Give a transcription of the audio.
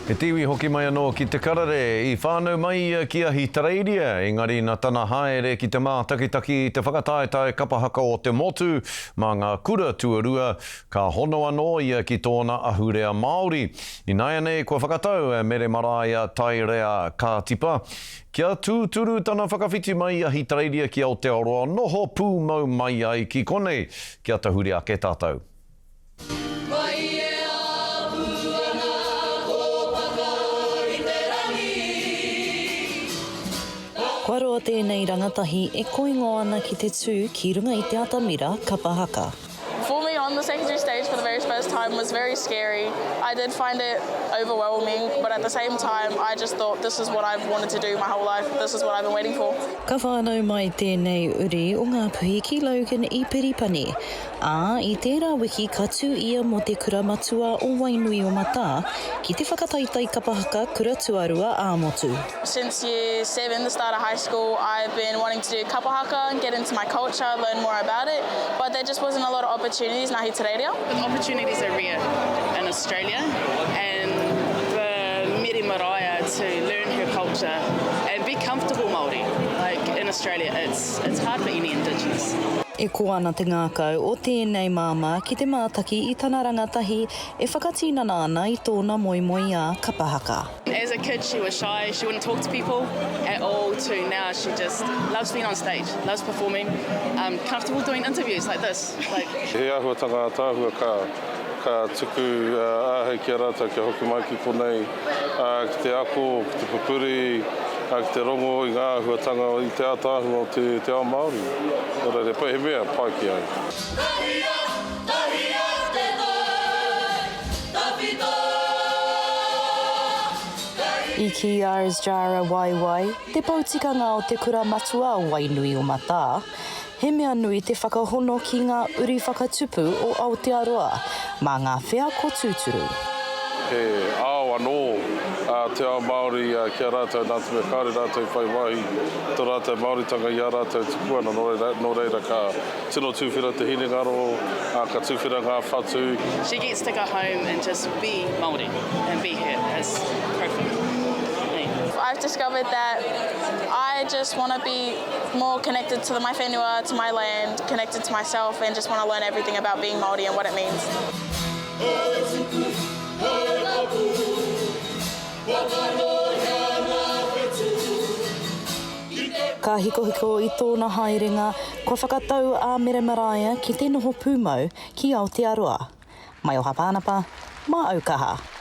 He tīwi hoki mai anō ki Te Karere. I whānau mai ia ki Ahitereiria, engari na tana haere ki te mātakitaki i te whakataetae kapa haka o te motu mā ngā kura tuarua, ka hono anō ia ki tōna ahurea Māori. Ināianei kua whakatau a Mere Maraea Tairea Kātipa kia tūturu tana whakawhiti mai i Ahitereiria ki Aotearoa noho pūmau mai ai ki konei, kia tahuri ake tātou. Mai e apu ana ko paka i te rangi. Kua roa tēnei rangatahi e koingo ana ki te tū ki runga i te atamira kapa haka. Performing on the secondary stage for the very first time was very scary. I did find it overwhelming, but at the same time I just thought this is what I've wanted to do my whole life, this is what I've been waiting for. Ka whānau mai tēnei uri o Ngāpuhi ki Logan i Piripani. Ā, i tērā wiki ka tū ia mō te Kura Matua o Wainuiomata ki te whakataetae kapa haka kura tuarua ā-motu. Since year seven, the start of high school, I've been wanting to do kapa haka and get into my culture, learn more about it, but there just wasn't a lot of opportunities in Ahitereiria. The opportunities are rare in Australia and for Mere Maraea to learn her culture and be comfortable Māori, like in Australia it's it's hard for any indigenous. E koa ana te ngākau o tēnei māmā ki te mātaki i tana rangatahi e whakatinana ana i tōna moemoeā kapa haka. As a kid she was shy, she wouldn't talk to people at all to now she just loves being on stage, loves performing, um, comfortable doing interviews like this, like. He āhuatanga ātaahua ka, ka tuku āhei ki a rātou kia hoki mai ki konei, ki te ako, ki te pupuri, ki te rongo i ngā āhuatanga i te ātaahua o te ao Māori. Nō reira, he mea pai ki au. Tahia, tahia te tai, tawhito, kei. I kī a Isjara Waiwai, te pou tikanga o te kura matua o Wainuiomata, He mea nui te whakahono ki ngā uri whakatupu o Aotearoa mā ngā wheako tūturu. He ao anō te ao Māori ki a rātou nā te mea kāore rātou i whai wāhi tō rātou Māoritanga i a rātou e tupu ana, nō reira ka tino tūwhera te hinengaro, ka tūwhera ngā whatu. She gets to go home and just be Māori and be her, it's perfect. I've discovered that I just want to be more connected to my whenua, to my land, connected to myself and just want to learn everything about being Māori and what it means. Ka hikohiko i tōna haerenga, kua whakatau a Mere Maraea ki te noho pūmau ki Aotearoa. Maioha Pānapa, mā Aukaha.